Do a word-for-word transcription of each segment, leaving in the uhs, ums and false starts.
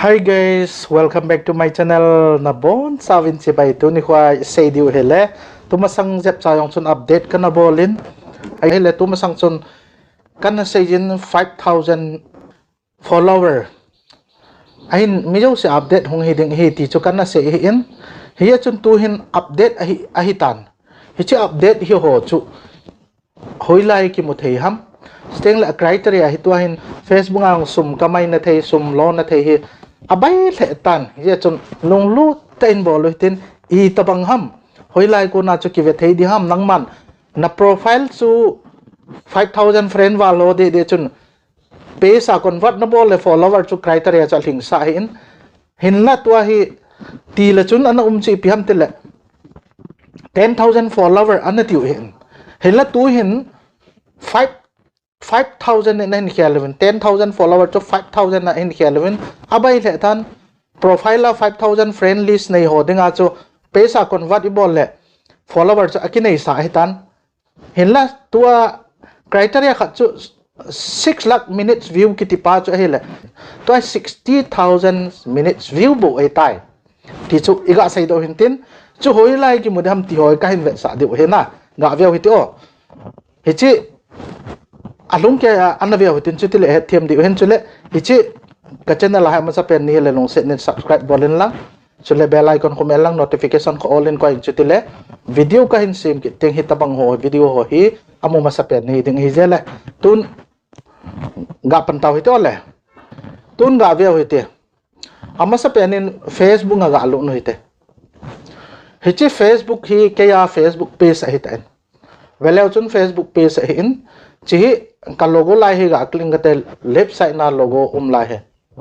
Hi guys, welcome back to my channel. Nabonchauvin chibai. Tuni kho a isei diu hile, tumasang jep cha jong chun update kana bol in. Ahile tumasang chun kana sei jin five thousand follower ahin, mi jouse update hung hi ding ahi ti chu kana sei ahin. Hia chun tuhin update ahi, ahitan. Hiche update hi ho chu hoilai kimu thei ham? Chuteng le criteria hi tua hin Facebook a sum kamai na thei, sum lo na thei hi abai lheh tan. Hia chun lunglut tah in bol u hitin, itobang ham? Hoilai kona chu kive thei ding ham? Nangman na profile chu five thousand friend val ho deh deh chun page a convert na bol le follower chu criteria chu alhingsa ahin. Hinla tua hi tile chun ana um chu ipi ham tile ten thousand follower ana tiu ahin. Hinla tuhin five, five thousand in ahin khel uvin, ten thousand follower chu five thousand a ahin khel uvin, abai lheh tan. Profile a five thousand friend list nei ho dinga chu page a convert ibol le follower chu akineisa ahitan. Hinla tua criteria khat chu six lakh minutes view kiti pa chu ahile, tua sixty thousand minutes view bou ahitai ti chu iga seidoh hintin. Chu hoilai kimu ding ham ti ho kahin vetsah diu ahi na. Ga veu hite o. Hiche alhung keiya ana veu hitin, chutile hetthem diu hin. Chule hiche ka channel a hi amasapen nahile lungset in subscribe bol inlang, chule bell icon khu mel lang, notification khu all in koi in, chutile video kahin sem kit teng hitobang ho video ho hi amu masapen nahi ding ahi jeh le. Tun ga pan tau hite o le. Tun ga veu hite. Amasapen in Facebook a ga lut u hite. Hiche Facebook hi keiya Facebook page ahitan. Veleu chun Facebook page ahin, hiche hi ka logo lai hi ga click kate, left side na logo um lai hi,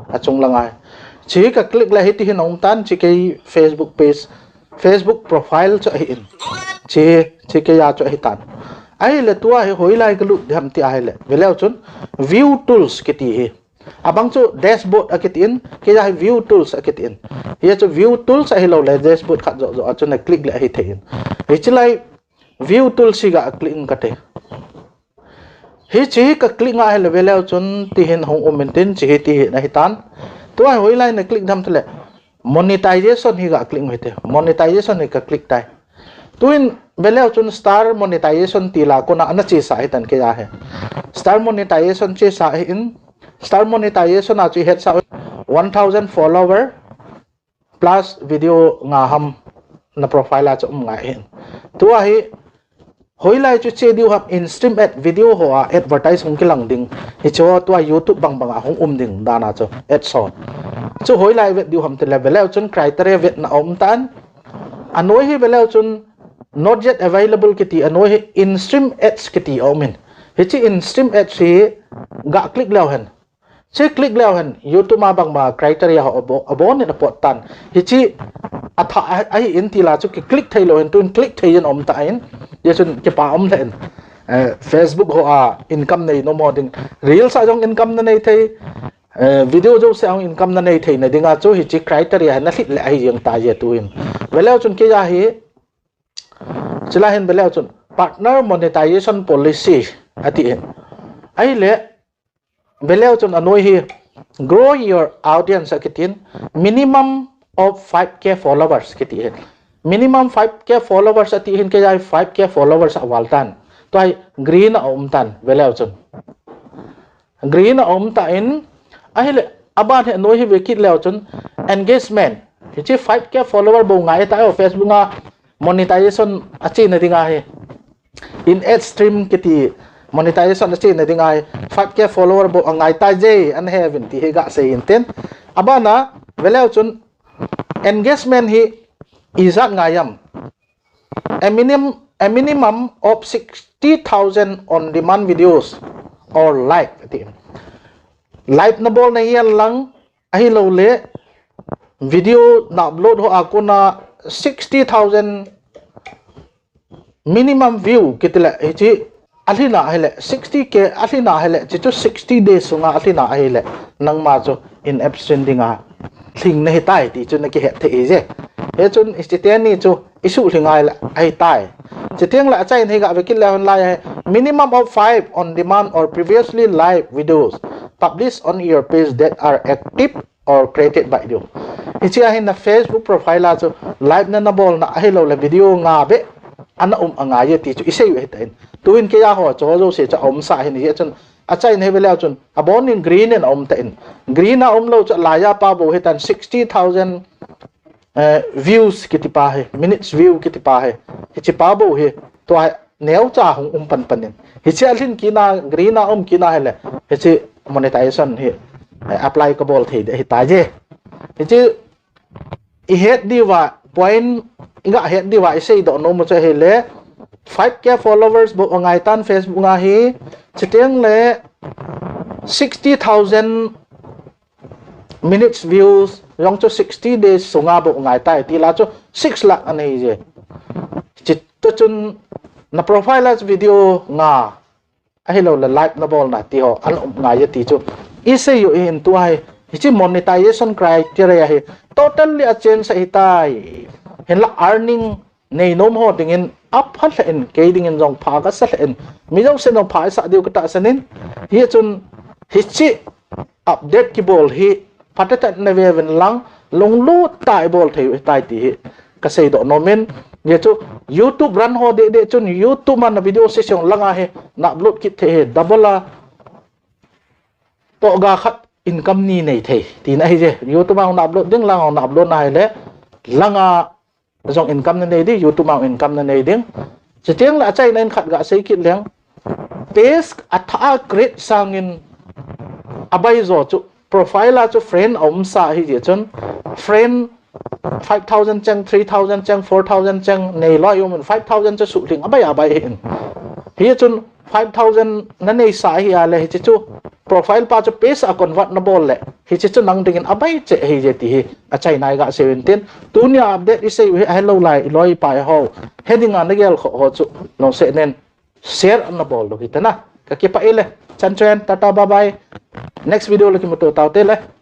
achung langa hi. Hiche hi ka click le hiti hin aum tan, hiche kei Facebook page, Facebook profile chu ahin. Hiche, hiche keiya chu ahitan. Ahile tua hi hoilai ka lut ding ham ti ahile, veleu chun view tools kiti hi. Abang chu dashboard akitin, keiya hi view tools akitin. Hia chu view tools ahilou le dashboard khat joh joh a chu na click le ahithei in. Hiche lai view tools hi ga click in kate. Hiche hi ka click nga ahile veleu chun tihin hung um intin, hiche hi tihin ahitan. Tua hoilai na click ding ham tile monetization hi ga click u hite. Monetization hi ka click tai. Tuin veleu chun star monetization ti la kona ana chesa ahitan keiya hi. Star monetization chesa ahin, star monetization a chu ihetsah u, one thousand follower plus video nga ham na profile a chu um ngai ahin. Tua hi hoilai chu che diu ham? In-stream ad, video ho a advertise hung kilang ding. Hiche ho tua YouTube bang bang a hung um ding dan a chu ads ho. Chu hoilai vet diu ham tile veleu chun criteria vetna aum tan. Anoi hi veleu chun not yet available kiti, anoi hi in-stream ads kiti aum in. Hiche in-stream ads hi ga click leu hen. Hiche click leu hen YouTube a bang bang a criteria ho abo-, abon in apot tan. Hiche athah ahi in ti la chu ki click thei lou hen, tun click thei in aum tan. Hia chun kipa um lheh in. Eh, Facebook ho a income nei nom ho ding, reels a jong income na nei thei, eh, video jouse a jong income na nei theina dinga chu hiche criteria hi na lhit le ahi jeng tai tuhin. Veleu chun keiya hi, chulai hin veleu chun partner monetization policy atin. Ahile veleu chun anoi hi grow your audience akitin, minimum of five K followers kiti hin. Minimum five K followers ati hin, keiya hi five K followers aval tan. Tua hi green a um tan veleu chun. Green a um tan, ahile aban hi anoi hi ve kit leu chun engagement. Hiche five K follower bou ngai tai o, Facebook a monetization achena dinga hi. In ad stream kiti monetization achena dinga hi five K follower bou angai tai je, ana he uvin ti hi ga sei intin. Abana veleu chun engagement hi ijat ngai am? A minimum, a minimum of sixty thousand on demand videos or live ati. Live na bol na hihen lang, ahilou le video na upload ho a kona sixty thousand minimum view kiti le, hiche alhin ahile, sixty K alhin ahile, hiche chu sixty days sunga alhin ahile, nangma chu in-app stream dinga lhing nahi tai ti chu na kihet thei ahi je. Hichun hiche teni chu isuh lhing ahile ahi tai. Chuteng le achaina hi ga ve kit leu hen, lai hi minimum of five on demand or previously live videos published on your page that are active or created by you. Hichea hin na Facebook profile a chu live na nabolna ahilouleh video nga beh ana um angaiye ti chu isei u hitan. Tuin keiya ho chu ho jouse chu aumsa hin hijeh chun achaina hi veleu chun abonin green in aumtan. Green a umlou chu alaiya pa bou hitan sixty thousand eh, views kiti pa hi, minutes view kiti pa hi. Hiche pa bou hi, tua hi neocha hung um panpanin. Hiche alhin kit na, green a um kit na hile, hiche monetization hi, eh, apply kabol thei ding ahitai. Hiche ihet diuva, point, iga het diuva, isei doh nom u chu ahile, five K followers bou angaitan Facebook a hi, chuteng le sixty thousand minutes views, jong chu sixty days sunga bou angaitai, tila chu six lakh anei je. Chuti chun na profile a video nga, ahilouleh live nabolna ti ho ana um angaiye ti chu isei u hin tua hi, hiche monetization criteria hi totally achange ahitai. Hinla earning neinom ho dingin apha lheh in, kei dingin jong pha kasa lheh in, mi jousen jong pha isah diu katahsan in, hichun hiche update kibol hi phatechan nave uvin lang, lunglut tah a ibol thei u hitai ti hi kasei doh nom in. Hichu YouTube run ho deh deh chun YouTube a na video session langa hi na upload kit thei hi double a tohga khat income ni nei thei tina ahije. YouTube a na upload ding, langa na upload na hile langa jong income nanei ding, YouTube a income nanei ding. Chuteng le achaina in khat gasei kit leng, page athah a create sangin abai jo chu profile a chu friend aumsa hijeh chun friend five thousand cheng, three thousand cheng, four thousand cheng neilou umin, five thousand chu suhlhing abai abai hin. Hichun five thousand naneisa ahile hiche chu profile pa chu page a convert nabol le hiche chu nang dingin abai cheh ahije ti hi achaina igasei uvin tin, tunia update isei u hi ahelou lai iloi ipai ho, heding a nagel kho ho chu lungset in share nabol diu hitana. Kakipah e le, chan chen, tata, bye bye. Next video le kimuto taute le.